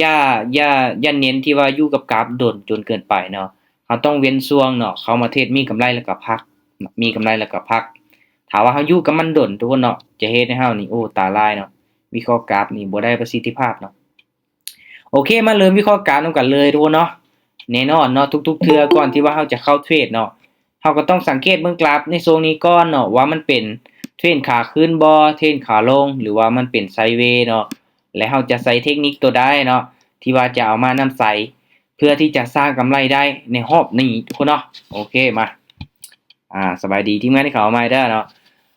ຢ່າ ຢ່າ ຢ່າເນັ້ນທີ່ວ່າຢູ່ກັບກາຟດົນຈົນເກີນໄປເນາະ. ເຮົາຕ້ອງເວັ້ນຊ່ວງເນາະ, ເຂົ້າມາເທຣດມີກຳໄລແລ້ວກໍພັກເນາະ, ມີກຳໄລແລ້ວກໍພັກ. ຖ້າວ່າເຮົາຢູ່ກັບມັນດົນທຸກຄົນເນາະ, ຈະເຮັດໃຫ້ເຮົານີ້ ໂອ້ ຕາລາຍເນາະ, ວິເຄາະກາຟນີ້ບໍ່ໄດ້ປະສິດທິພາບເນາະ. ໂອເຄ ມາເລີ່ມວິເຄາະກາຟນຳກັນເລີຍທຸກຄົນເນາະ. ແນ່ນອນເນາະ ທຸກໆເທື່ອກ່ອນທີ່ວ່າເຮົາຈະເຂົ້າເທຣດເນາະ, ເຮົາກໍຕ້ອງສັງເກດເບິ່ງກາຟໃນຊ່ວງນີ້ກ່ອນເນາະ ວ່າມັນເປັນເທຣນຂາຂຶ້ນບໍ່ ເທຣນຂາລົງ ຫຼືວ່າມັນເປັນໄຊເວເນາະ. ແລະເຮົາຈະໃຊ້ເທັກນິກຕົວໃດເນາະ ທີ່ວ່າຈະເອົາມານຳໃຊ້ ເພື່ອທີ່ຈະສ້າງກຳໄລໄດ້ໃນຮອບນີ້ທຸກຄົນເນາະ. ໂອເຄ ມາ ອ່າ ສະບາຍດີທີມງານທີ່ເຂົ້າມາໃໝ່ເດີເນາະ.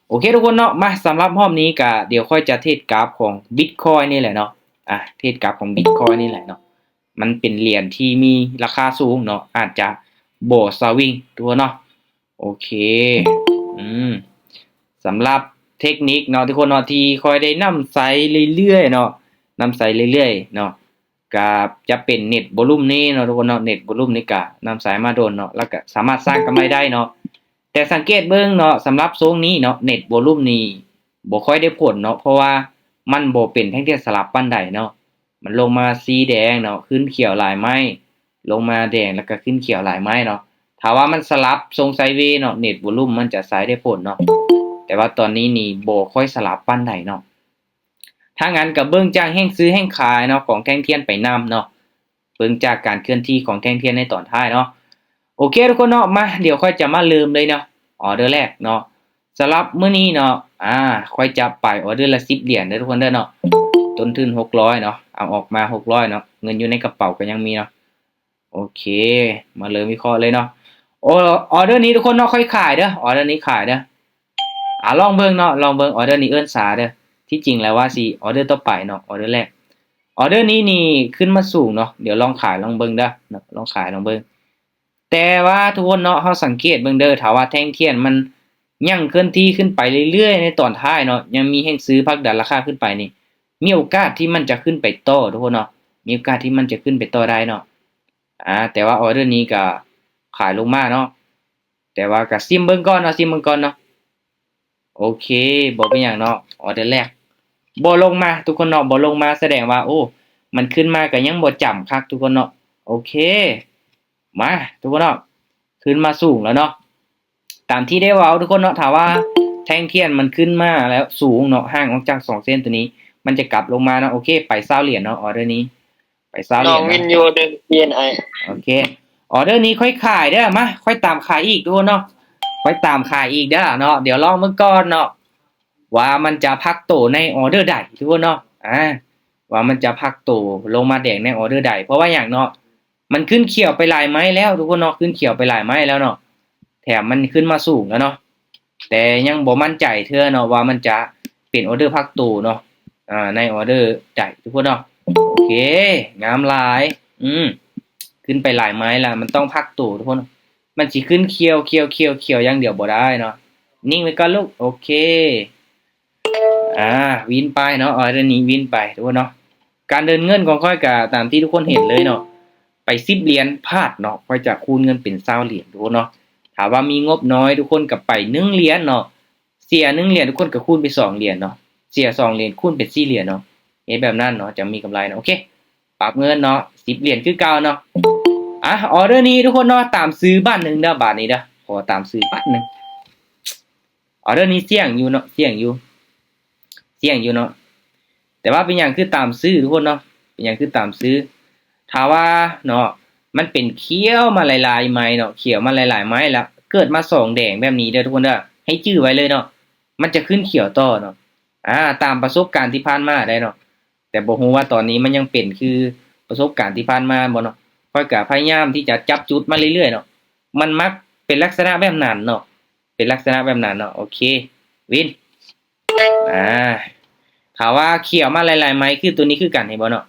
ໂອເຄທຸກຄົນເນາະ ມາ ສຳລັບຮອບນີ້ກະດຽວຂ້ອຍຈະເທຣດກາຟຂອງບິດຄອຍນີ້ແຫຼະເນາະ. ອ່າ ເທຣດກາຟຂອງບິດຄອຍນີ້ແຫຼະເນາະ, ມັນເປັນຫຼຽນທີ່ມີລາຄາສູງເນາະ, ອາດຈະບໍ່ສະວິງທຸກຄົນເນາະ. ໂອເຄ ອືມ ສຳລັບເທັກນິກເນາະທຸກຄົນເນາະ ທີ່ຂ້ອຍໄດ້ນຳໃຊ້ເລື້ອຍໆເນາະ, ນຳໃຊ້ເລື້ອຍໆເນາະ ກະຈະເປັນເນັດໂວລຸ່ມນີ້ເນາະທຸກຄົນເນາະ. ເນັດໂວລຸ່ມນີ້ກະນຳໃຊ້ມາດົນເນາະ ແລ້ວກະສາມາດສ້າງກຳໄລໄດ້ເນາະ. ແຕ່ສັງເກດເບິ່ງເນາະ ສຳລັບຊ່ວງນີ້ເນາະ ເນັດໂວລຸ່ມນີ້ບໍ່ຄ່ອຍໄດ້ຜົນເນາະ, ເພາະວ່າມັນບໍ່ເປັນແທ່ງທຽນສະຫຼັບປານໃດເນາະ. ມັນລົງມາສີແດງເນາະ ຂຶ້ນຂຽວຫຼາຍໄມ້, ລົງມາແດງແລ້ວກໍຂຶ້ນຂຽວຫຼາຍໄມ້ເນາະ. ຖ້າວ່າມັນສະຫຼັບຊົງໄຊເວເນາະ ເນັດໂວລຸ່ມມັນຈະໃຊ້ໄດ້ຜົນເນາະ, ແຕ່ວ່າຕອນນີ້ນີ້ບໍ່ຄ່ອຍສະຫຼັບປານໃດເນາະ. ຖ້າຊັ້ນກໍເບິ່ງຈາກແຮງຊື້ແຮງຂາຍເນາະ ຂອງແທ່ງທຽນໄປນຳເນາະ, ເບິ່ງຈາກການເຄື່ອນທີ່ຂອງແທ່ງທຽນໃນຕອນທ້າຍເນາະ. ໂອເຄທຸກຄົນເນາະ ມາ ດຽວຂ້ອຍຈະມາເລີ່ມເລີຍເນາະ. ອໍເດີແລກເນາະ ສຳລັບມື້ນີ້ເນາະ ອ່າ ຂ້ອຍຈະໄປອໍເດີລະສິບຫຼຽນເດີທຸກຄົນເດີເນາະ. ຕົ້ນທຶນຫົກຮ້ອຍເນາະ ເອົາອອກມາຫົກຮ້ອຍເນາະ, ເງິນຢູ່ໃນກະເປົາກໍຍັງມີເນາະ. ໂອເຄ ມາເລີ່ມວິເຄາະເລີຍເນາະ. ໂອ ອໍເດີນີ້ທຸກຄົນເນາະ ຂ້ອຍຂາຍເດີ, ອໍເດີນີ້ຂາຍເດີ. ອ່າ ລອງເບິ່ງເນາະ ລອງເບິ່ງ. ອໍເດີນີ້ເອີ້ນຊາເດີ, ທີ່ຈິງແລ້ວວ່າຊິອໍເດີຕໍ່ໄປເນາະ ອໍເດີແລກ. ອໍເດີນີ້ນີ້ຂຶ້ນມາສູງເນາະ, ດຽວລອງຂາຍລອງເບິ່ງເດີເນາະ, ລອງຂາຍລອງເບິ່ງ. ແຕ່ວ່າທຸກຄົນເນາະ ເຮົາສັງເກດເບິ່ງເດີ, ຖ້າວ່າແທ່ງທຽນມັນຍັງເຄື່ອນທີ່ຂຶ້ນໄປເລື້ອຍໆໃນຕອນທ້າຍເນາະ, ຍັງມີແຮງຊື້ຜັກດັນລາຄາຂຶ້ນໄປນີ້ ມີໂອກາດທີ່ມັນຈະຂຶ້ນໄປຕໍ່ທຸກຄົນເນາະ, ມີໂອກາດທີ່ມັນຈະຂຶ້ນໄປຕໍ່ໄດ້ເນາະ. ອ່າ ແຕ່ວ່າອໍເດີນີ້ກໍຂາຍລົງມາເນາະ, ແຕ່ວ່າກໍຊິມເບິ່ງກ່ອນເນາະ, ຊິມເບິ່ງກ່ອນເນາະ. ໂອເຄ ບໍ່ເປັນຫຍັງເນາະ, ອໍເດີແລກບໍ່ລົງມາທຸກຄົນເນາະ, ບໍ່ລົງມາ ສະແດງວ່າ ໂອ້ ມັນຂຶ້ນມາກໍຍັງບໍ່ຈຳຄັກທຸກຄົນເນາະ. ໂອເຄ ມາທຸກຄົນເນາະ, ຂຶ້ນມາສູງແລ້ວເນາະ. ຕາມທີ່ໄດ້ເວົ້າທຸກຄົນເນາະ, ຖ້າວ່າແທ່ງທຽນມັນຂຶ້ນມາແລ້ວສູງເນາະ, ຫ່າງອອກຈາກສອງເສັ້ນຕົວນີ້ ມັນຈະກັບລົງມາເນາະ. ໂອເຄ ໄປຊາວຫຼຽນເນາະ, ອໍເດີນີ້ໄປຊາວຫຼຽນເນາະ. ໂອເຄ ອໍເດີນີ້ຂ້ອຍຂາຍເດີ, ມາ ຂ້ອຍຕາມຂາຍອີກທຸກຄົນເນາະ, ຂ້ອຍຕາມຂາຍອີກເດີເນາະ. ດຽວລອງເບິ່ງກ່ອນເນາະ ວ່າມັນຈະພັກໂຕໃນອໍເດີໃດທຸກຄົນເນາະ, ອ່າ ວ່າມັນຈະພັກໂຕລົງມາແດງໃນອໍເດີໃດ. ເພາະວ່າຫຍັງເນາະ, ມັນຂຶ້ນຂຽວໄປຫຼາຍໄມ້ແລ້ວທຸກຄົນເນາະ, ຂຶ້ນຂຽວໄປຫຼາຍໄມ້ແລ້ວເນາະ, ແຖມມັນຂຶ້ນມາສູງແລ້ວເນາະ. ແຕ່ຍັງບໍ່ໝັ້ນໃຈເທື່ອເນາະ ວ່າມັນຈະເປັນອໍເດີພັກໂຕເນາະ, ອ່າ ໃນອໍເດີໃດທຸກຄົນເນາະ. ໂອເຄ ງາມຫຼາຍ, ອືມ ຂຶ້ນໄປຫຼາຍໄມ້ແລ້ວ ມັນຕ້ອງພັກໂຕທຸກຄົນ. ມັນຊິຂຶ້ນຂຽວ ຂຽວ ຂຽວ ຂຽວຢ່າງດຽວບໍ່ໄດ້ເນາະ, ນິ່ງໄວ້ກ່ອນລູກ. ໂອເຄ ອ່າ ວິນໄປເນາະ, ອໍເດີນີ້ວິນໄປທຸກຄົນເນາະ. ການເດີນເງິນຂອງຂ້ອຍກໍຕາມທີ່ທຸກຄົນເຫັນເລີຍເນາະ, ໄປສິບຫຼຽນພາດເນາະ, ຂ້ອຍຈະຄູນເງິນເປັນຊາວຫຼຽນທຸກຄົນເນາະ. ຖ້າວ່າມີງົບນ້ອຍ ທຸກຄົນກໍໄປໜຶ່ງຫຼຽນເນາະ, ເສຍໜຶ່ງຫຼຽນ ທຸກຄົນກໍຄູນເປັນສອງຫຼຽນເນາະ, ເສຍສອງຫຼຽນຄູນເປັນສີ່ຫຼຽນເນາະ, ເຮັດແບບນັ້ນເນາະ ຈະມີກຳໄລເນາະ. ໂອເຄ ປັບເງິນເນາະ, ສິບຫຼຽນຄືເກົ່າເນາະ. ອ່ະ ອໍເດີນີ້ທຸກຄົນເນາະ, ຕາມຊື້ບາດໜຶ່ງເດີ, ບາດນີ້ເດີ, ຂໍຕາມຊື້ບາດໜຶ່ງ. ອໍເດີນີ້ສ່ຽງຢູ່ເນາະ, ສ່ຽງຢູ່ ສ່ຽງຢູ່ເນາະ. ແຕ່ວ່າເປັນຫຍັງຄືຕາມຊື້ທຸກຄົນເນາະ, ເປັນຫຍັງຄືຕາມຊື້? ຖ້າວ່າເນາະ ມັນເປັນຂຽວມາຫຼາຍໆໄມ້ເນາະ, ຂຽວມາຫຼາຍໆໄມ້ແລ້ວ ເກີດມາສອງແດງແບບນີ້ເດີທຸກຄົນເດີ, ໃຫ້ຈື່ໄວ້ເລີຍເນາະ, ມັນຈະຂຶ້ນຂຽວຕໍ່ເນາະ. ອ່າ ຕາມປະສົບການທີ່ຜ່ານມາໄດ໋ເນາະ, ແຕ່ບໍ່ຮູ້ວ່າຕອນນີ້ມັນຍັງເປັນຄືປະສົບການທີ່ຜ່ານມາບໍ່ເນາະ. ຂ້ອຍກໍພະຍາຍາມທີ່ຈະຈັບຈຸດມາເລື້ອຍໆເນາະ, ມັນມັກເປັນລັກສະນະແບບນັ້ນເນາະ, ເປັນລັກສະນະແບບນັ້ນເນາະ. ໂອເຄ ວິນ. ອ່າ ຖ້າວ່າຂຽວມາຫຼາຍໆໄມ້ ຄືຕົວນີ້ຄືກັນ ເຫັນບໍ່ເນາະ,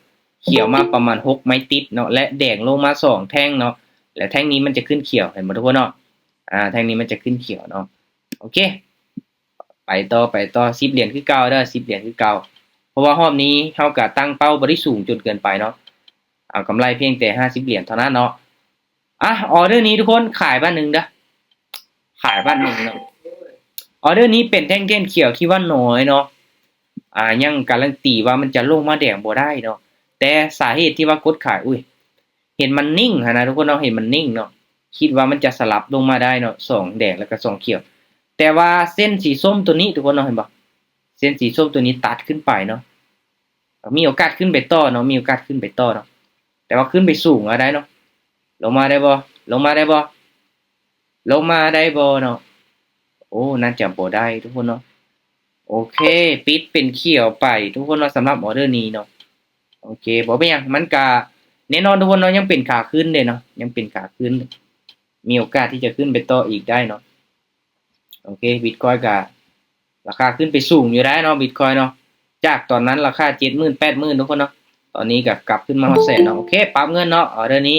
ຂຽວມາປະມານຫົກໄມ້ຕິດເນາະ ແລະ ແດງລົງມາສອງແທ່ງເນາະ, ແລະ ແທ່ງນີ້ມັນຈະຂຶ້ນຂຽວ ເຫັນບໍ່ທຸກຄົນເນາະ. ອ່າ ແທ່ງນີ້ມັນຈະຂຶ້ນຂຽວເນາະ. ໂອເຄ ໄປຕໍ່ ໄປຕໍ່, ສິບຫຼຽນຄືເກົ່າເດີ, ສິບຫຼຽນຄືເກົ່າ. ເພາະວ່າຮອບນີ້ເຮົາກະຕັ້ງເປົ້າບໍ່ໄດ້ສູງຈົນເກີນໄປເນາະ, ເອົາກຳໄລພຽງແຕ່ຫ້າສິບຫຼຽນເທົ່ານັ້ນເນາະ. ອ່ະ ອໍເດີນີ້ທຸກຄົນ ຂາຍບາດໜຶ່ງເດີ, ຂາຍບາດໜຶ່ງເນາະ. ອໍເດີນີ້ເປັນແທ່ງທຽນຂຽວທີ່ວ່ານ້ອຍເນາະ, ອ່າ ຍັງກາລັນຕີວ່າມັນຈະລົງມາແດງບໍ່ໄດ້ເນາະ, ແຕ່ສາເຫດທີ່ວ່າກົດຂາຍ ອຸ້ຍ ເຫັນມັນນິ່ງຫັ້ນນະທຸກຄົນເນາະ ເຫັນມັນນິ່ງເນາະ ຄິດວ່າມັນຈະສະຫຼັບລົງມາໄດ້ເນາະ ສອງແດງແລ້ວກໍສອງຂຽວ ແຕ່ວ່າເສັ້ນສີສົ້ມໂຕນີ້ທຸກຄົນເນາະ ເຫັນບໍ່ ເສັ້ນສີສົ້ມໂຕນີ້ຕັດຂຶ້ນໄປເນາະ ມີໂອກາດຂຶ້ນໄປຕໍ່ເນາະ ມີໂອກາດຂຶ້ນໄປຕໍ່ເນາະ ແຕ່ວ່າຂຶ້ນໄປສູງແລ້ວໄດ໋ເນາະ ລົງມາໄດ້ບໍ່ ລົງມາໄດ້ບໍ່ ລົງມາໄດ້ບໍ່ເນາະ ໂອ້ ໜ້າຈະບໍ່ໄດ້ທຸກຄົນເນາະ ໂອເຄ ປິດເປັນຂຽວໄປທຸກຄົນເນາະ ສຳລັບອໍເດີນີ້ເນາະ ໂອເຄ ບໍ່ເປັນຫຍັງ ມັນກະແນ່ນອນທຸກຄົນເນາະ ຍັງເປັນຂາຂຶ້ນເດ້ເນາະ ຍັງເປັນຂາຂຶ້ນ ມີໂອກາດທີ່ຈະຂຶ້ນໄປຕໍ່ອີກໄດ້ເນາະ ໂອເຄ ບິດຄອຍກະລາຄາຂຶ້ນໄປສູງຢູ່ໄດ໋ເນາະ ບິດຄອຍເນາະ ຈາກຕອນນັ້ນລາຄາເຈັດໝື່ນ ແປດໝື່ນທຸກຄົນເນາະ ຕອນນີ້ກະກັບຂຶ້ນມາຮອດແສນເນາະ ໂອເຄ ປັບເງິນເນາະ ອໍເດີນີ້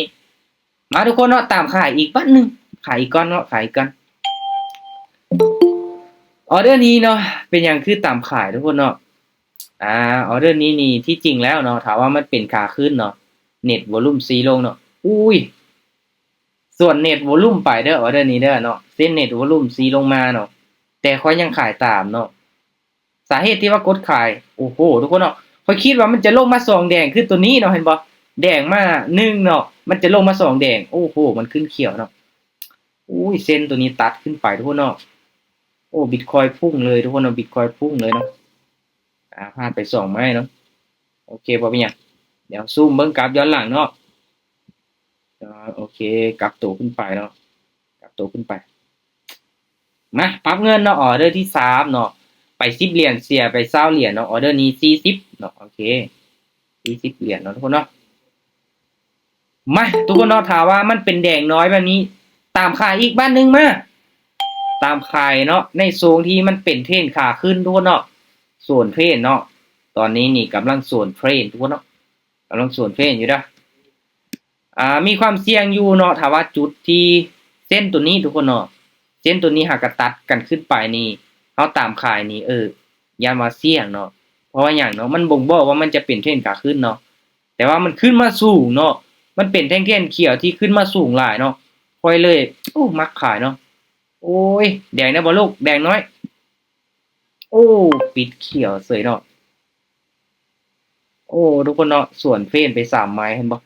ມາທຸກຄົນເນາະ ຕາມຂາຍອີກບາດໜຶ່ງ ຂາຍອີກກ່ອນເນາະ ຂາຍອີກກ່ອນ ອໍເດີນີ້ເນາະ ເປັນຫຍັງຄືຕາມຂາຍທຸກຄົນເນາະ ອາ ອໍເດີນີ້ນີ້ ທີ່ຈິງແລ້ວເນາະ ຖ້າວ່າມັນເປັນຂາຂຶ້ນເນາະ ເນັດວອລຸມຊີ້ລົງເນາະ ອຸ້ຍ ສ່ວນເນັດວອລຸມໄປເດີ ອໍເດີນີ້ເດີເນາະ ເສັ້ນເນັດວອລຸມຊີ້ລົງມາເນາະ ແຕ່ຂ້ອຍຍັງຂາຍຕາມເນາະ ສາເຫດທີ່ວ່າກົດຂາຍ ໂອ້ໂຫ ທຸກຄົນເນາະ ຂ້ອຍຄິດວ່າມັນຈະລົງມາສອງແດງ ຄືໂຕນີ້ເນາະ ເຫັນບໍ່ ແດງມາໜຶ່ງເນາະ ມັນຈະລົງມາສອງແດງ ໂອ້ໂຫ ມັນຂຶ້ນຂຽວເນາະ ອຸ້ຍ ເສັ້ນໂຕນີ້ຕັດຂຶ້ນໄປທຸກຄົນເນາະ ໂອ້ ບິດຄອຍພຸ່ງເລີຍທຸກຄົນເນາະ ບິດຄອຍພຸ່ງເລີຍເນາະ ອາ ພາດໄປສອງໄມ້ເນາະ ໂອເຄ ບໍ່ເປັນຫຍັງ ດຽວຊູມເບິ່ງກາບຍ້ອນຫຼັງເນາະ ອາ ໂອເຄ ກັບໂຕຂຶ້ນໄປເນາະ ກັບໂຕຂຶ້ນໄປ ມາ ປັບເງິນເນາະ ອໍເດີທີສາມເນາະ ໄປສິບຫຼຽນ ເສຍໄປຊາວຫຼຽນເນາະ ອໍເດີນີ້ສີ່ສິບເນາະ ໂອເຄ ສີ່ສິບຫຼຽນເນາະທຸກຄົນເນາະ ມາ ທຸກຄົນເນາະ ຖ້າວ່າມັນເປັນແດງນ້ອຍແບບນີ້ ຕາມຂາຍອີກບາດໜຶ່ງ ມາ ຕາມຂາຍເນາະ ໃນຊ່ວງທີ່ມັນເປັນເທຣນຂາຂຶ້ນທຸກຄົນເນາະ ໂຊນເທຣນເນາະ ຕອນນີ້ນີ້ກຳລັງໂຊນເທຣນທຸກຄົນເນາະ ກຳລັງໂຊນເທຣນຢູ່ເດີ ອ່າ ມີຄວາມສ່ຽງຢູ່ເນາະ ຖ້າວ່າຈຸດທີ່ເສັ້ນໂຕນີ້ທຸກຄົນເນາະ ເສັ້ນໂຕນີ້ຫາກະຕັດກັນຂຶ້ນໄປນີ້ ເຮົາຕາມຂາຍນີ້ ເອີ ຢ້ານວ່າສ່ຽງເນາະ ເພາະວ່າຫຍັງເນາະ ມັນບົ່ງບອກວ່າມັນຈະເປັນເທຣນຂາຂຶ້ນເນາະ ແຕ່ວ່າມັນຂຶ້ນມາສູງເນາະ ມັນເປັນແທ່ງຂຽວທີ່ຂຶ້ນມາສູງຫຼາຍເນາະ ຂ້ອຍເລີຍ ໂອ້ ມັກຂາຍເນາະ ໂອ້ຍ ແດງໄດ້ບໍ່ລູກ ແດງນ້ອຍ ໂອ້ ປິດຂຽວເສີຍເນາະ ໂອ້ ທຸກຄົນເນາະ ສວນເທຣນໄປສາມໄມ້ ເຫັນບໍ່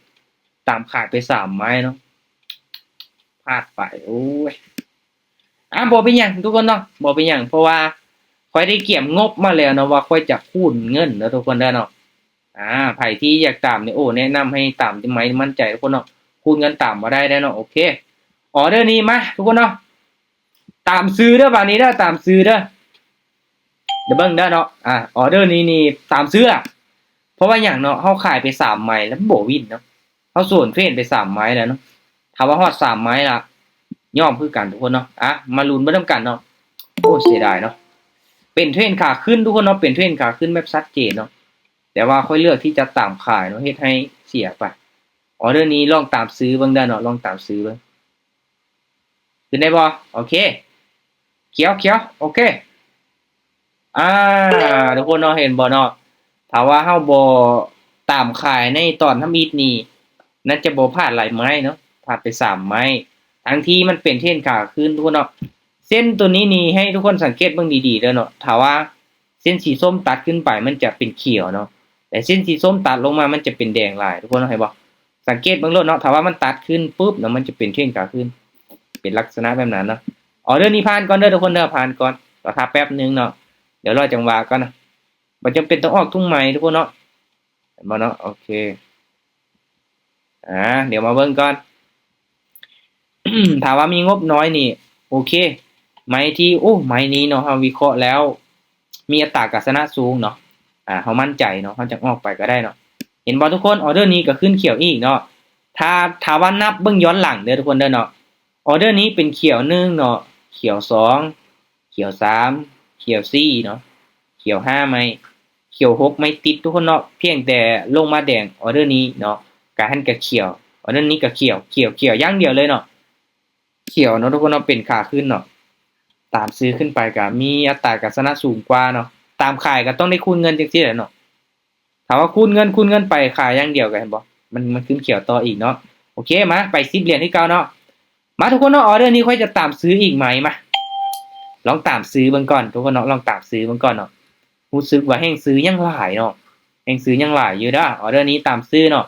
ຕາມຂາຍໄປສາມໄມ້ເນາະ ພາດໄປ ໂອ້ຍ ອ່າ ບໍ່ເປັນຫຍັງທຸກຄົນເນາະ ບໍ່ເປັນຫຍັງ ເພາະວ່າຂ້ອຍໄດ້ກຽມງົບມາແລ້ວເນາະ ວ່າຂ້ອຍຈະຄູນເງິນເນາະ ທຸກຄົນເດີເນາະ ອ່າ ໃຜທີ່ຢາກຕາມນີ້ ໂອ້ ແນະນຳໃຫ້ຕາມທີ່ໄມ້ໝັ້ນໃຈທຸກຄົນເນາະ ຄູນເງິນຕາມມາໄດ້ເດ້ເນາະ ໂອເຄ ອໍເດີນີ້ມາ ທຸກຄົນເນາະ ຕາມຊື້ເດີ ບາດນີ້ເດີ ຕາມຊື້ເດີ ດຽວເບິ່ງເດີເນາະ ອ່າ ອໍເດີນີ້ນີ້ຕາມຊື້ລະ ເພາະວ່າຫຍັງເນາະ ເຮົາຂາຍໄປສາມໄມ້ແລ້ວບໍ່ວິນເນາະ ເຮົາສວນເທຣນໄປສາມໄມ້ແລ້ວເນາະ ຖ້າວ່າຮອດສາມໄມ້ລະ ຍອມຄືກັນທຸກຄົນເນາະ ອ່ະ ມາລຸ້ນເບິ່ງນຳກັນເນາະ ໂອ້ ເສຍດາຍເນາະ ເປັນເທຣນຂາຂຶ້ນທຸກຄົນເນາະ ເປັນເທຣນຂາຂຶ້ນແບບຊັດເຈນເນາະ ແຕ່ວ່າຂ້ອຍເລືອກທີ່ຈະຕາມຂາຍເນາະ ເຮັດໃຫ້ເສຍໄປ ອໍເດີນີ້ລອງຕາມຊື້ເບິ່ງເດີເນາະ ລອງຕາມຊື້ເບິ່ງ ຂຶ້ນໄດ້ບໍ່? ໂອເຄ ຂຽວໆ ໂອເຄ ອ່າ ທຸກຄົນເນາະ ເຫັນບໍ່ເນາະ ຖ້າວ່າເຮົາບໍ່ຕາມຂາຍໃນຕອນທຳອິດນີ້ ໜ້າຈະບໍ່ພາດຫຼາຍໄມ້ເນາະ ພາດໄປສາມໄມ້ ທັງທີ່ມັນເປັນເທຣນຂາຂຶ້ນທຸກຄົນເນາະ ເສັ້ນໂຕນີ້ນີ້ໃຫ້ທຸກຄົນສັງເກດເບິ່ງດີໆເດີເນາະ ຖ້າວ່າເສັ້ນສີສົ້ມຕັດຂຶ້ນໄປ ມັນຈະເປັນຂຽວເນາະ ແຕ່ເສັ້ນສີສົ້ມຕັດລົງມາ ມັນຈະເປັນແດງຫຼາຍ ທຸກຄົນເນາະ ເຫັນບໍ່? ສັງເກດເບິ່ງໂລດເນາະ ຖ້າວ່າມັນຕັດຂຶ້ນປຶບເນາະ ມັນຈະເປັນເທຣນຂາຂຶ້ນ ເປັນລັກສະນະແບບນັ້ນເນາະ ອໍເດີນີ້ຜ່ານກ່ອນເດີທຸກຄົນເດີ ຜ່ານກ່ອນ ລໍຖ້າແປັບໜຶ່ງເນາະ ດຽວລໍຈັງຫວະກ່ອນນະ ບໍ່ຈຳເປັນຕ້ອງອອກທຸກໄມ້ທຸກຄົນເນາະ ເຫັນບໍ່ເນາະ ໂອເຄ ອ່າ ດຽວມາເບິ່ງກ່ອນ ຖ້າວ່າມີງົບນ້ອຍນີ້ ໂອເຄ ໄມ້ທີ່ ໂອ້ ໄມ້ນີ້ເນາະ ເຮົາວິເຄາະແລ້ວ ມີອັດຕາການຊະນະສູງເນາະ ອ່າ ເຮົາໝັ້ນໃຈເນາະ ເຮົາຈັ່ງອອກໄປກໍໄດ້ເນາະ ເຫັນບໍ່ທຸກຄົນ? ອໍເດີນີ້ກໍຂຶ້ນຂຽວອີກເນາະ ຖ້າ ຖ້າວ່ານັບເບິ່ງຍ້ອນຫຼັງເດີທຸກຄົນເດີເນາະ ອໍເດີນີ້ເປັນຂຽວໜຶ່ງເນາະ ຂຽວສອງ ຂຽວສາມ ຂຽວສີ່ເນາະ ຂຽວຫ້າໄມ້ ຂຽວຫົກໄມ້ຕິດທຸກຄົນເນາະ ພຽງແຕ່ລົງມາແດງ ອໍເດີນີ້ເນາະ ກະຫັ້ນກະຂຽວ ອໍເດີນີ້ກະຂຽວ ຂຽວ ຂຽວຢ່າງດຽວເລີຍເນາະ ຂຽວເນາະທຸກຄົນເນາະ ເປັນຂາຂຶ້ນເນາະ ຕາມຊື້ຂຶ້ນໄປກະມີອັດຕາການຊະນະສູງກວ່າເນາະ ຕາມຂາຍກະຕ້ອງໄດ້ຄູນເງິນຈັ່ງຊີ້ແຫຼະເນາະ ຖ້າວ່າຄູນເງິນ ຄູນເງິນໄປ ຂາຍຢ່າງດຽວກໍເຫັນບໍ່ ມັນ ມັນຂຶ້ນຂຽວຕໍ່ອີກເນາະ ໂອເຄ ມາ ໄປສິບຫຼຽນຄືເກົ່າເນາະ ມາທຸກຄົນເນາະ ອໍເດີນີ້ຂ້ອຍຈະຕາມຊື້ອີກໄໝ ມາ ລອງຕາມຊື້ເບິ່ງກ່ອນທຸກຄົນເນາະ ລອງຕາມຊື້ເບິ່ງກ່ອນເນາະ ຮູ້ສຶກວ່າແຮ່ງຊື້ຍັງຫຼາຍເນາະ ແຮງຊື້ຍັງຫຼາຍຢູ່ເດີ. ອອເດີນີ້ຕາມຊື້ເນາະ.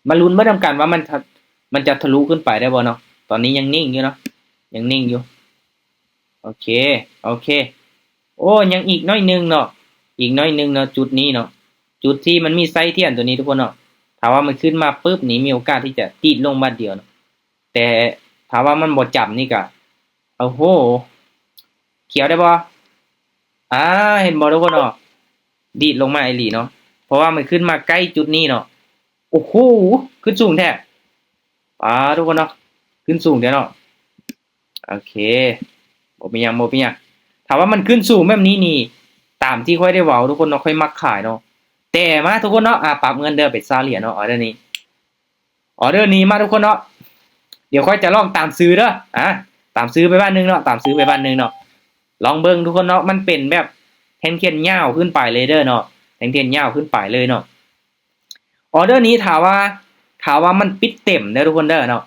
ມາລຸ້ນເບິ່ງນຳກັນວ່າມັນ ມັນຈະທະລຸຂຶ້ນໄປໄດ້ບໍ່ເນາະ. ຕອນນີ້ຍັງນິ່ງຢູ່ເນາະ, ຍັງນິ່ງຢູ່. ໂອເຄ ໂອເຄ. ໂອ້ ຍັງອີກໜ້ອຍໜຶ່ງເນາະ, ອີກໜ້ອຍໜຶ່ງເນາະ. ຈຸດນີ້ເນາະ, ຈຸດທີ່ມັນມີໄສ້ທຽນຕົວນີ້ທຸກຄົນເນາະ. ຖ້າວ່າມັນຂຶ້ນມາປຶບນີ້ ມີໂອກາດທີ່ຈະດີດລົງບາດດຽວເນາະ. ແຕ່ຖ້າວ່າມັນບໍ່ຈຳນີ້ກະ ໂອ້ໂຫ ຂຽວໄດ້ບໍ່? ອາ ເຫັນບໍ່ທຸກຄົນເນາະ? ດີດລົງມາອີ່ຫຼີເນາະ, ເພາະວ່າມັນຂຶ້ນມາໃກ້ຈຸດນີ້ເນາະ. ໂອ້ໂຫ ຂຶ້ນສູງແທ້. ປາ ທຸກຄົນເນາະ, ຂຶ້ນສູງແທ້ເນາະ. ໂອເຄ ບໍ່ເປັນຫຍັງ ບໍ່ເປັນຫຍັງ. ຖ້າວ່າມັນຂຶ້ນສູງແບບນີ້ນີ້ ຕາມທີ່ຂ້ອຍໄດ້ເວົ້າທຸກຄົນເນາະ, ຂ້ອຍມັກຂາຍເນາະ. ແຕ່ມາທຸກຄົນເນາະ, ອາ ປັບເງິນເດີ ເປັນຊາວຫຼຽນເນາະ ອອເດີນີ້. ອອເດີນີ້ມາທຸກຄົນເນາະ, ດຽວຂ້ອຍຈະລອງຕາມຊື້ເດີ. ອາ ຕາມຊື້ໄປບາດໜຶ່ງເນາະ, ຕາມຊື້ໄປບາດໜຶ່ງເນາະ. ລອງເບິ່ງທຸກຄົນເນາະ, ມັນເປັນແບບແທ່ງທຽນຍາວຂຶ້ນໄປເລີຍເດີເນາະ, ແທ່ງທຽນຍາວຂຶ້ນໄປເລີຍເນາະ. ອອເດີນີ້ຖ້າວ່າ ຖ້າວ່າມັນປິດເຕັມເດີທຸກຄົນເດີເນາະ,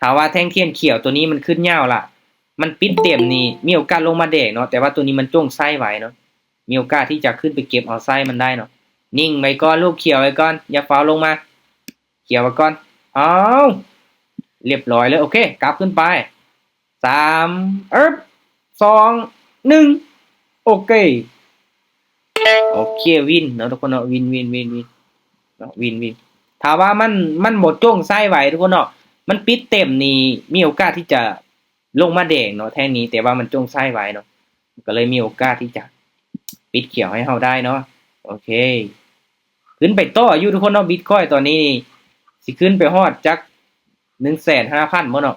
ຖ້າວ່າແທ່ງທຽນຂຽວຕົວນີ້ມັນຂຶ້ນຍາວລະ ມັນປິດເຕັມນີ້ ມີໂອກາດລົງມາແດງເນາະ, ແຕ່ວ່າຕົວນີ້ມັນຈົ່ງໄສ້ໄວເນາະ, ມີໂອກາດທີ່ຈະຂຶ້ນໄປເກັບເອົາໄສ້ມັນໄດ້ເນາະ. ນິ່ງໄວ້ກ່ອນລູກ, ຂຽວໄວ້ກ່ອນ, ຢ່າຟ້າວລົງມາ. ຂຽວໄວ້ກ່ອນ. ອ້າວ ລຽບຮ້ອຍເລີຍ. ໂອເຄ ກັບຂຶ້ນໄປ. ສາມ ເອີບ ສອງ ໜຶ່ງ ໂອເຄ ໂອເຄ ວິນເນາະທຸກຄົນເນາະ, ວິນ ວິນ ວິນ ວິນເນາະ, ວິນ ວິນ. ຖ້າວ່າມັນ ມັນບໍ່ຈົ່ງໄສ້ໄວທຸກຄົນເນາະ, ມັນປິດເຕັມນີ້ ມີໂອກາດທີ່ຈະລົງມາແດງເນາະແທ່ງນີ້, ແຕ່ວ່າມັນຈົ່ງໄສ້ໄວເນາະ, ກໍເລີຍມີໂອກາດທີ່ຈະປິດຂຽວໃຫ້ເຮົາໄດ້ເນາະ. ໂອເຄ ຂຶ້ນໄປຕໍ່ຢູ່ທຸກຄົນເນາະ, ບິດຄອຍຕອນນີ້ຊິຂຶ້ນໄປຮອດຈັກໜຶ່ງແສນຫ້າພັນບໍ່ເນາະ.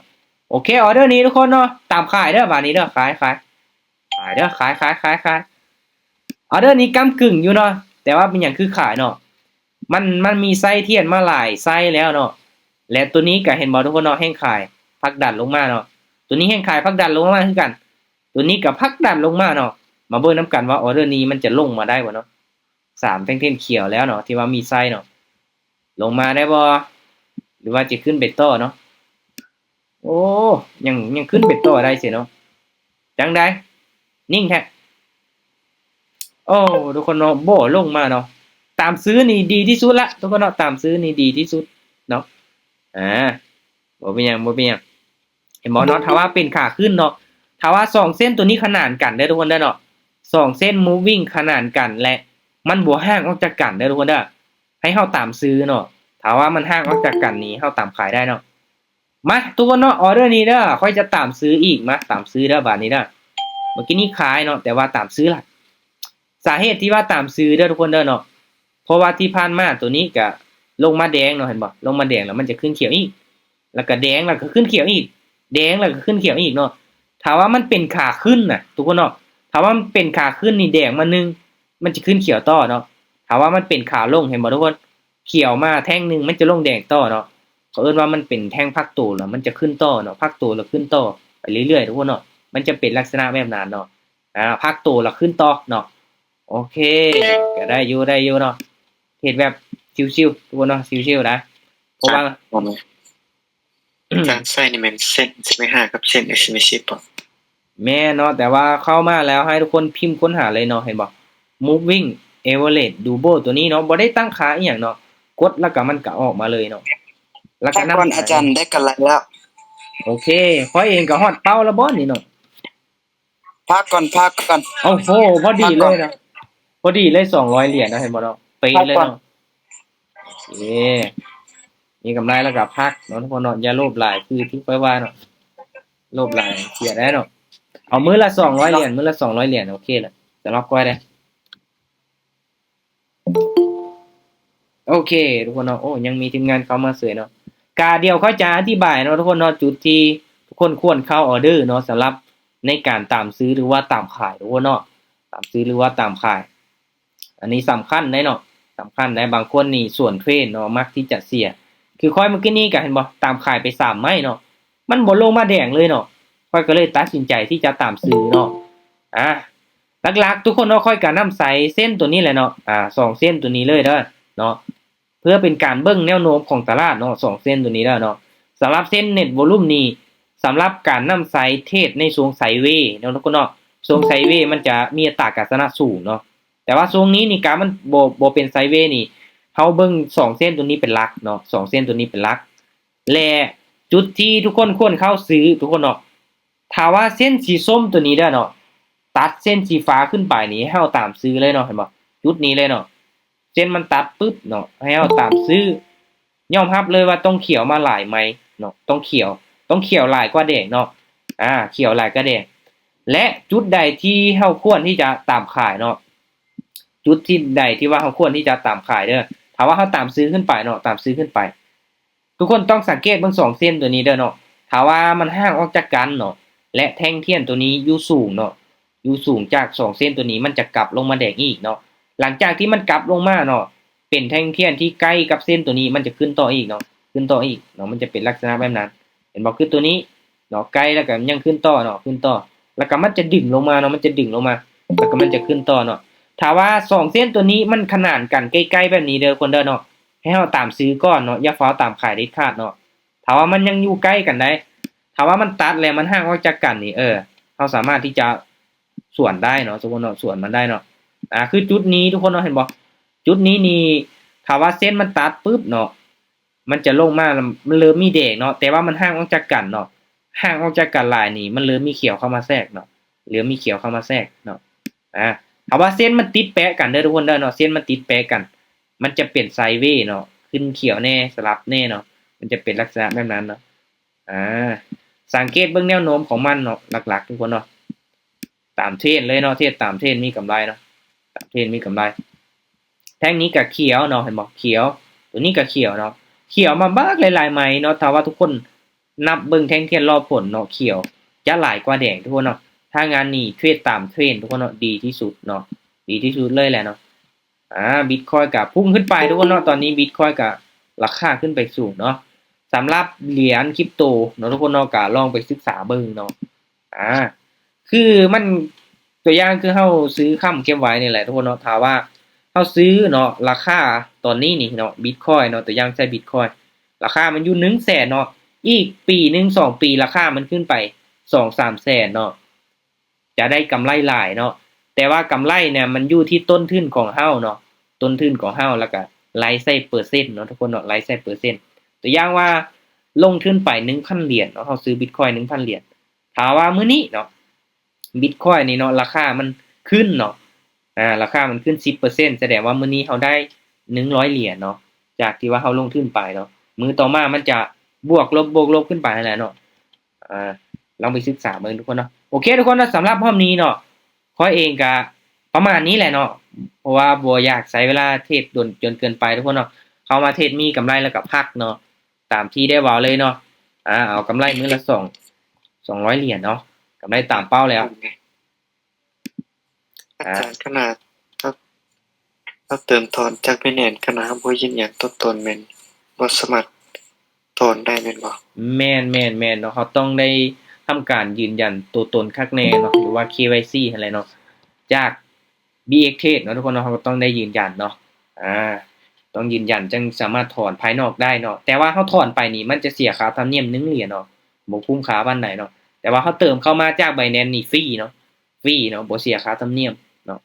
ໂອເຄ ອອເດີນີ້ທຸກຄົນເນາະ, ຕາມຂາຍເດີບາດນີ້ເດີ, ຂາຍ ຂາຍ ຂາຍເດີ, ຂາຍ ຂາຍ ຂາຍ ຂາຍ. ອອເດີນີ້ກ້ຳກຶ່ງຢູ່ເນາະ, ແຕ່ວ່າເປັນຫຍັງຄືຂາຍເນາະ? ມັນ ມັນມີໄສ້ທຽນມາຫຼາຍໄສ້ແລ້ວເນາະ, ແລະ ຕົວນີ້ກໍເຫັນບໍ່ທຸກຄົນເນາະ, ແຮງຂາຍຜັກດັນລົງມາເນາະ, ຕົວນີ້ແຮງຂາຍຜັກດັນລົງມາຄືກັນ, ຕົວນີ້ກໍຜັກດັນລົງມາເນາະ. ມາເບິ່ງນຳກັນວ່າອອເດີນີ້ມັນຈະລົງມາໄດ້ບໍ່ເນາະ. ສາມແທ່ງທຽນຂຽວແລ້ວເນາະ ທີ່ວ່າມີໄສ້ເນາະ, ລົງມາໄດ້ບໍ່ ຫຼືວ່າຈະຂຶ້ນໄປຕໍ່ເນາະ? ໂອ້ ຍັງ ຍັງຂຶ້ນໄປຕໍ່ໄດ້ເສຍເນາະ. ຈັ່ງໃດ ນິ່ງແທ້. ໂອ້ ທຸກຄົນເນາະ, ບໍ່ລົງມາເນາະ. ຕາມຊື້ນີ້ດີທີ່ສຸດລະທຸກຄົນເນາະ, ຕາມຊື້ນີ້ດີທີ່ສຸດເນາະ. ອາ ບໍ່ເປັນຫຍັງ ບໍ່ເປັນຫຍັງ. ເຫັນບໍ່ເນາະ, ຖ້າວ່າເປັນຂາຂຶ້ນເນາະ, ຖ້າວ່າສອງເສັ້ນຕົວນີ້ຂະໜານກັນເດີທຸກຄົນເດີເນາະ, ສອງເສັ້ນ moving ຂະໜານກັນ ແລະ ມັນບໍ່ຫ່າງອອກຈາກກັນເດີທຸກຄົນເດີ, ໃຫ້ເຮົາຕາມຊື້ເນາະ. ຖ້າວ່າມັນຫ່າງອອກຈາກກັນນີ້ ເຮົາຕາມຂາຍໄດ້ເນາະ. ມາທຸກຄົນເນາະ, ອອເດີນີ້ເດີ ຂ້ອຍຈະຕາມຊື້ອີກ. ມາຕາມຊື້ເດີບາດນີ້ເດີ. ເມື່ອກີ້ນີ້ຂາຍເນາະ, ແຕ່ວ່າຕາມຊື້ລະ. ສາເຫດທີ່ວ່າຕາມຊື້ເດີທຸກຄົນເດີເນາະ, ເພາະວ່າທີ່ຜ່ານມາຕົວນີ້ກະລົງມາແດງເນາະ, ເຫັນບໍ່? ລົງມາແດງແລ້ວມັນຈະຂຶ້ນຂຽວອີກ, ແລ້ວກະແດງ ແລ້ວກະຂຶ້ນຂຽວອີກ, ແດງ ແລ້ວກະຂຶ້ນຂຽວອີກເນາະ. ຖ້າວ່າມັນເປັນຂາຂຶ້ນນະທຸກຄົນເນາະ, ຖ້າວ່າມັນເປັນຂາຂຶ້ນນີ້ແດງມາໜຶ່ງ ມັນຈະຂຶ້ນຂຽວຕໍ່ເນາະ. ຖ້າວ່າມັນເປັນຂາລົງ ເຫັນບໍ່ທຸກຄົນ? ຂຽວມາແທ່ງໜຶ່ງ ມັນຈະລົງແດງຕໍ່ເນາະ. ເຂົາເອີ້ນວ່າມັນເປັນແທ່ງພັກໂຕ ແລ້ວມັນຈະຂຶ້ນຕໍ່ເນາະ, ພັກໂຕແລ້ວຂຶ້ນຕໍ່ໄປເລື້ອຍໆ ທຸກຄົນເນາະ. ມັນຈະເປັນລັກສະນະແບບນັ້ນເນາະ, ອາ ພັກໂຕແລ້ວຂຶ້ນຕໍ່ເນາະ. ໂອເຄ ກໍໄດ້ຢູ່ ໄດ້ຢູ່ເນາະ, ເຮັດແບບຊິວໆ ທຸກຄົນເນາະ, ຊິວໆນະ. ເພາະວ່າ ການໃຊ້ນີ້ແມ່ນເສັ້ນ ເອັສເອັມເອຫ້າ ກັບເສັ້ນ ເອັສເອັມເອສິບ ບໍ່? ແມ່ນເນາະ, ແຕ່ວ່າເຂົ້າມາແລ້ວໃຫ້ທຸກຄົນພິມຄົ້ນຫາເລີຍເນາະ, ເຫັນບໍ່? Moving Average Double ຕົວນີ້ເນາະ, ບໍ່ໄດ້ຕັ້ງຄ່າອີ່ຫຍັງເນາະ, ກົດແລ້ວກໍມັນກໍອອກມາເລີຍເນາະ. ແລ້ວກໍນຳ ອາຈານໄດ້ກຳໄລແລ້ວ. ໂອເຄ ຂ້ອຍເອງກໍຮອດເປົ້າແລ້ວບໍ່ນີ້ເນາະ. ພັກກ່ອນ ພັກກ່ອນ. ໂອ້ໂຫ ພໍດີເລີຍນະ, ພໍດີເລີຍ ສອງຮ້ອຍຫຼຽນນະ, ເຫັນບໍ່ເນາະ, ເປະເລີຍເນາະ. ໂອເຄ ມີກຳໄລແລ້ວກໍພັກເນາະ ທຸກຄົນເນາະ, ຢ່າໂລບຫຼາຍ ຄືທີ່ຂ້ອຍວ່າເນາະ, ໂລບຫຼາຍເສຍໄດ້ເນາະ. ເອົາມື້ລະສອງຮ້ອຍຫຼຽນ ມື້ລະສອງຮ້ອຍຫຼຽນ ໂອເຄລະ ສຳລັບຂ້ອຍເດ້. ໂອເຄ ທຸກຄົນເນາະ, ໂອ້ ຍັງມີທີມງານເຂົ້າມາເສີຍເນາະ. ກະດຽວຂ້ອຍຈະອະທິບາຍເນາະ ທຸກຄົນເນາະ, ຈຸດທີ່ທຸກຄົນຄວນເຂົ້າອອເດີເນາະ, ສຳລັບໃນການຕາມຊື້ ຫຼືວ່າຕາມຂາຍ ທຸກຄົນເນາະ, ຕາມຊື້ ຫຼືວ່າຕາມຂາຍ. ອັນນີ້ສຳຄັນເດ້ເນາະ, ສຳຄັນເດ້. ບາງຄົນນີ້ສວນເທຣນເນາະ ມັກທີ່ຈະເສຍ. ຄືຂ້ອຍເມື່ອກີ້ນີ້ກໍເຫັນບໍ່, ຕາມຂາຍໄປສາມໄມ້ເນາະ, ມັນບໍ່ລົງມາແດງເລີຍເນາະ, ຂ້ອຍກໍເລີຍຕັດສິນໃຈທີ່ຈະຕາມຊື້ເນາະ. ອາ ຫຼັກໆ ທຸກຄົນເນາະ, ຂ້ອຍກໍນຳໃຊ້ເສັ້ນຕົວນີ້ແຫຼະເນາະ, ອາ ສອງເສັ້ນຕົວນີ້ເລີຍເດີເນາະ, ເພື່ອເປັນການເບິ່ງແນວໂນ້ມຂອງຕະຫຼາດເນາະ, ສອງເສັ້ນຕົວນີ້ເດີເນາະ. ສຳລັບເສັ້ນ Net Volume ນີ້ ສຳລັບການນຳໃຊ້ເທຣດໃນຊ່ວງໄຊເວເນາະ ທຸກຄົນເນາະ. ຊ່ວງໄຊເວມັນຈະມີອັດຕາການຊະນະສູງເນາະ, ແ ຕ່ວ່າຊ່ວງນີ້ນີ້ກາບມັນບໍ່ ບໍ່ເປັນໄຊເວນີ້ ເຮົາເບິ່ງສອງເສັ້ນໂຕນີ້ເປັນຫຼັກເນາະ ສອງເສັ້ນໂຕນີ້ເປັນຫຼັກ ແລະ ຈຸດທີ່ທຸກຄົນຄວນເຂົ້າຊື້ ທຸກຄົນເນາະ ຖ້າວ່າເສັ້ນສີສົ້ມໂຕນີ້ເດີເນາະ ຕັດເສັ້ນສີຟ້າຂຶ້ນໄປນີ້ ໃຫ້ເຮົາຕາມຊື້ເລີຍເນາະ ເຫັນບໍ່? ຈຸດນີ້ເລີຍເນາະ ເສັ້ນມັນຕັດປຶບເນາະ ໃຫ້ເຮົາຕາມຊື້ ຍອມຮັບເລີຍວ່າຕ້ອງຂຽວມາຫຼາຍໃໝ່ເນາະ ຕ້ອງຂຽວ ຕ້ອງຂຽວຫຼາຍກວ່າແດງເນາະ ອາ ຂຽວຫຼາຍກວ່າແດງ ແລະ ຈຸດໃດທີ່ເຮົາຄວນທີ່ຈະຕາມຂາຍເນາະ ຈຸດທີ່ໃດທີ່ວ່າເຮົາຄວນທີ່ຈະຕາມຂາຍເດີ ຖ້າວ່າເຮົາຕາມຊື້ຂຶ້ນໄປເນາະ ຕາມຊື້ຂຶ້ນໄປ ທຸກຄົນຕ້ອງສັງເກດເບິ່ງສອງເສັ້ນໂຕນີ້ເດີເນາະ ຖ້າວ່າມັນຫ່າງອອກຈາກກັນເນາະ ແລະ ແທ່ງທຽນໂຕນີ້ຢູ່ສູງເນາະ ຢູ່ສູງຈາກສອງເສັ້ນໂຕນີ້ ມັນຈະກັບລົງມາແດງອີກເນາະ ຫຼັງຈາກທີ່ມັນກັບລົງມາເນາະ ເປັນແທ່ງທຽນທີ່ໃກ້ກັບເສັ້ນໂຕນີ້ ມັນຈະຂຶ້ນຕໍ່ອີກເນາະ ຂຶ້ນຕໍ່ອີກເນາະ ມັນຈະເປັນລັກສະນະແບບນັ້ນ ເຫັນບໍ່? ຄືໂຕນີ້ເນາະ ໃກ້ແລ້ວກໍຍັງຂຶ້ນຕໍ່ເນາະ ຂຶ້ນຕໍ່ ແລ້ວກໍມັນຈະດຶງລົງມາເນາະ ມັນຈະດຶງລົງມາ ແລ້ວກໍມັນຈະຂຶ້ນຕໍ່ເນາະ ຖ້າວ່າສອງເສັ້ນໂຕນີ້ມັນຂະໜານກັນໃກ້ໆແບບນີ້ເດີຄົນເດີເນາະ ໃຫ້ເຮົາຕາມຊື້ກ່ອນເນາະ ຢ່າຟ້າວຕາມຂາຍເດັດຂາດເນາະ ຖ້າວ່າມັນຍັງຢູ່ໃກ້ກັນໃດ໋ ຖ້າວ່າມັນຕັດແລ້ວມັນຫ່າງອອກຈາກກັນນີ້ ເອີ ເຮົາສາມາດທີ່ຈະສວນໄດ້ເນາະ ສົມມຸດເນາະ ສວນມັນໄດ້ເນາະ ອາ ຄືຈຸດນີ້ທຸກຄົນເນາະ ເຫັນບໍ່? ຈຸດນີ້ນີ້ ຖ້າວ່າເສັ້ນມັນຕັດປຶບເນາະ ມັນຈະລົງມາ ມັນເລີ່ມມີແດງເນາະ ແຕ່ວ່າມັນຫ່າງອອກຈາກກັນເນາະ ຫ່າງອອກຈາກກັນຫຼາຍນີ້ ມັນເລີ່ມມີຂຽວເຂົ້າມາແຊກເນາະ ເລີ່ມມີຂຽວເຂົ້າມາແຊກເນາະ ອາ ຖ້າວ່າເສັ້ນມັນຕິດແປະກັນເດີທຸກຄົນເດີເນາະ ເສັ້ນມັນຕິດແປະກັນ ມັນຈະເປັນໄຊເວເນາະ ຂຶ້ນຂຽວແດ່ ສະຫຼັບແດ່ເນາະ ມັນຈະເປັນລັກສະນະແບບນັ້ນເນາະ ອາ ສັງເກດເບິ່ງແນວໂນ້ມຂອງມັນເນາະ ຫຼັກໆທຸກຄົນເນາະ ຕາມເທຣນເລີຍເນາະ ເທຣດຕາມເທຣນມີກຳໄລເນາະ ຕາມເທຣນມີກຳໄລ ແທ່ງນີ້ກໍຂຽວເນາະ ເຫັນບໍ່? ຂຽວ ໂຕນີ້ກໍຂຽວເນາະ ຂຽວມາບັກຫຼາຍໆໄມ້ເນາະ ຖ້າວ່າທຸກຄົນນັບເບິ່ງແທ່ງທຽນລອບພົ້ນເນາະ ຂຽວຈະຫຼາຍກວ່າແດງທຸກຄົນເນາະ ຖ້າງານນີ້ເທຣດຕາມເທຣນທຸກຄົນເນາະ ດີທີ່ສຸດເນາະ ດີທີ່ສຸດເລີຍແຫຼະເນາະ ອາ ບິດຄອຍກໍພຸ່ງຂຶ້ນໄປທຸກຄົນເນາະ ຕອນນີ້ບິດຄອຍກໍລາຄາຂຶ້ນໄປສູງເນາະ ສຳລັບຫຼຽນຄຣິບໂຕເນາະ ທຸກຄົນເນາະ ກໍລອງໄປສຶກສາເບິ່ງເນາະ ອາ ຄືມັນ ຕົວຢ່າງຄືເຮົາຊື້ຄ້ຳເກັບໄວ້ນີ້ແຫຼະທຸກຄົນເນາະ ຖ້າວ່າເຮົາຊື້ເນາະ ລາຄາຕອນນີ້ນີ້ເນາະ ບິດຄອຍເນາະ ຕົວຢ່າງໃຊ້ບິດຄອຍ ລາຄາມັນຢູ່ໜຶ່ງແສນເນາະ ອີກປີໜຶ່ງສອງປີ ລາຄາມັນຂຶ້ນໄປສອງສາມແສນເນາະ ຈະໄດ້ກຳໄລຫຼາຍເນາະ ແຕ່ວ່າກຳໄລເນຍມັນຢູ່ທີ່ຕົ້ນທຶນຂອງເຮົາເນາະ ຕົ້ນທຶນຂອງເຮົາ ແລ້ວກະໄລ່ໃສ່ເປີເຊັນເນາະທຸກຄົນເນາະ ໄລ່ໃສ່ເປີເຊັນ ຕົວຢ່າງວ່າລົງທຶນໄປໜຶ່ງພັນຫຼຽນເນາະ ເຮົາຊື້ບິດຄອຍໜຶ່ງພັນຫຼຽນ ຖ້າວ່າມື້ນີ້ເນາະ ບິດຄອຍນີ້ເນາະ ລາຄາມັນຂຶ້ນເນາະ ອາ ລາຄາມັນຂຶ້ນສິບເປີເຊັນ ສະແດງວ່າມື້ນີ້ເຮົາໄດ້ໜຶ່ງຮ້ອຍຫຼຽນເນາະ ຈາກທີ່ວ່າເຮົາລົງທຶນໄປເນາະ ມື້ຕໍ່ມາມັນຈະບວກລົບ ບວກລົບຂຶ້ນໄປຫັ້ນແຫຼະເນາະ ອາ ລອງໄປສຶກສາເບິ່ງທຸກຄົນເນາະ ໂອເຄທຸກຄົນເນາະ ສຳລັບຮອບນີ້ເນາະ ຂ້ອຍເອງກະປະມານນີ້ແຫຼະເນາະ ເພາະວ່າບໍ່ຢາກໃຊ້ເວລາເທຣດດົນຈົນເກີນໄປທຸກຄົນເນາະ ເຂົ້າມາເທຣດມີກຳໄລແລ້ວກະພັກເນາະ ຕາມທີ່ໄດ້ເວົ້າເລີຍເນາະ ອາ ເອົາກຳໄລມື້ລະສອງ ສອງຮ້ອຍຫຼຽນເນາະ ກຳໄລຕາມເປົ້າແລ້ວ ອາຈານ ຂະໜາດເຮົາ ເຮົາເຕີມຖອນຈາກ Binance ຂະໜາດເຮົາບໍ່ຢືນຢັນຕົວຕົນແມ່ນບໍ່ສາມາດຖອນໄດ້ແມ່ນບໍ່? ແມ່ນໆໆເນາະ ເຮົາຕ້ອງໄດ້ທຳການຢືນຢັນຕົວຕົນຄັກແນ່ເນາະ ຫຼືວ່າ ເຄວາຍຊີ ຫັ້ນແຫຼະເນາະ ຈາກ ບີເອັກເທຣດເນາະທຸກຄົນເນາະ ເຮົາກໍຕ້ອງໄດ້ຢືນຢັນເນາະ ອາ ຕ້ອງຢືນຢັນຈຶ່ງສາມາດຖອນພາຍນອກໄດ້ເນາະ ແຕ່ວ່າເຮົາຖອນໄປນີ້ມັນຈະເສຍຄ່າທຳນຽມໜຶ່ງຫຼຽນເນາະ ບໍ່ຄຸ້ມຄ່າປານໃດເນາະ ແຕ່ວ່າເຮົາເຕີມເຂົ້າມາຈາກ Binance ນີ້ຟຣີເນາະ ຟຣີເນາະ ບໍ່ເສຍຄ່າທຳນຽມເນາະ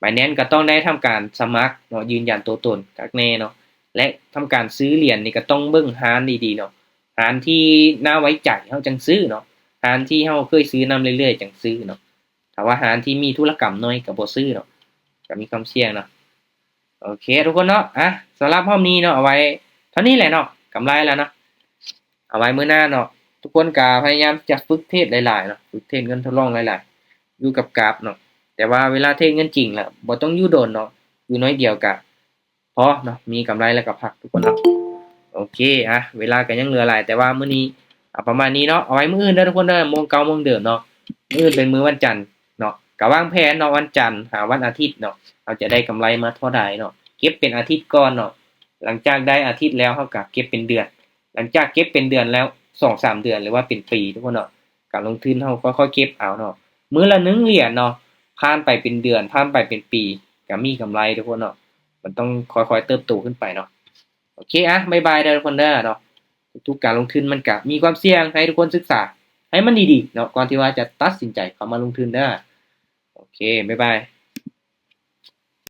Binance ກໍຕ້ອງໄດ້ທຳການສະໝັກເນາະ ຢືນຢັນຕົວຕົນຄັກແນ່ເນາະ ແລະ ທຳການຊື້ຫຼຽນນີ້ກໍຕ້ອງເບິ່ງຮ້ານດີໆເນາະ ຮ້ານທີ່ໜ້າໄວ້ໃຈເຮົາຈັ່ງຊື້ເນາະ ຮ້ານທີ່ເຮົາເຄີຍຊື້ນຳເລື້ອຍໆຈັ່ງຊື້ເນາະ ຖ້າວ່າຮ້ານທີ່ມີທຸລະກຳໜ້ອຍກໍບໍ່ຊື້ດອກ ກໍມີຄວາມສ່ຽງເນາະ ໂອເຄທຸກຄົນເນາະ ອາ ສຳລັບຮອບນີ້ເນາະ ເອົາໄວ້ເທົ່ານີ້ແຫຼະເນາະ ກຳໄລແລ້ວເນາະ ເອົາໄວ້ມື້ໜ້າເນາະ ທຸກຄົນກໍພະຍາຍາມຈະຝຶກເທຣດຫຼາຍໆເນາະ ຝຶກເທຣດເງິນທົດລອງຫຼາຍໆ ຢູ່ກັບກາບເນາະ ແຕ່ວ່າເວລາເທຣດເງິນຈິງລະບໍ່ຕ້ອງຢູ່ດົນເນາະ ຢູ່ໜ້ອຍດຽວກະ ພໍເນາະ ມີກຳໄລແລ້ວກໍພັກທຸກຄົນເນາະ ໂອເຄ ອາ ເວລາກໍຍັງເຫຼືອຫຼາຍ ແຕ່ວ່າມື້ນີ້ເອົາປະມານນີ້ເນາະ ເອົາໄວ້ມື້ອື່ນເດີທຸກຄົນເດີ ໂມງເກົ່າໂມງເດີມເນາະ ມື້ອື່ນເປັນມື້ວັນຈັນເນາະ ກໍວາງແຜນເນາະ ວັນຈັນຫາວັນອາທິດເນາະ ເຮົາຈະໄດ້ກຳໄລມາເທົ່າໃດເນາະ ເກັບເປັນອາທິດກ່ອນເນາະ ຫຼັງຈາກໄດ້ອາທິດແລ້ວ ເຮົາກໍເກັບເປັນເດືອນ ຫຼັງຈາກເກັບເປັນເດືອນແລ້ວ ສອງສາມເດືອນ ຫຼືວ່າເປັນປີທຸກຄົນເນາະ ການລົງທຶນເຮົາຄ່ອຍໆເກັບເອົາເນາະ ມື້ລະໜຶ່ງຫຼຽນເນາະ ຜ່ານໄປເປັນເດືອນ ຜ່ານໄປເປັນປີ ກໍມີກຳໄລທຸກຄົນເນາະ ມັນຕ້ອງຄ່ອຍໆເຕີບໂຕຂຶ້ນໄປເນາະ ໂອເຄ ອະ ບາຍບາຍເດີທຸກຄົນເດີເນາະ ທຸກໆການລົງທຶນມັນກະມີຄວາມສ່ຽງ ໃຫ້ທຸກຄົນສຶກສາໃຫ້ມັນດີໆເນາະ ກ່ອນທີ່ວ່າຈະຕັດສິນໃຈເຂົ້າມາລົງທຶນເດີ ໂອເຄ ບາຍບາຍ.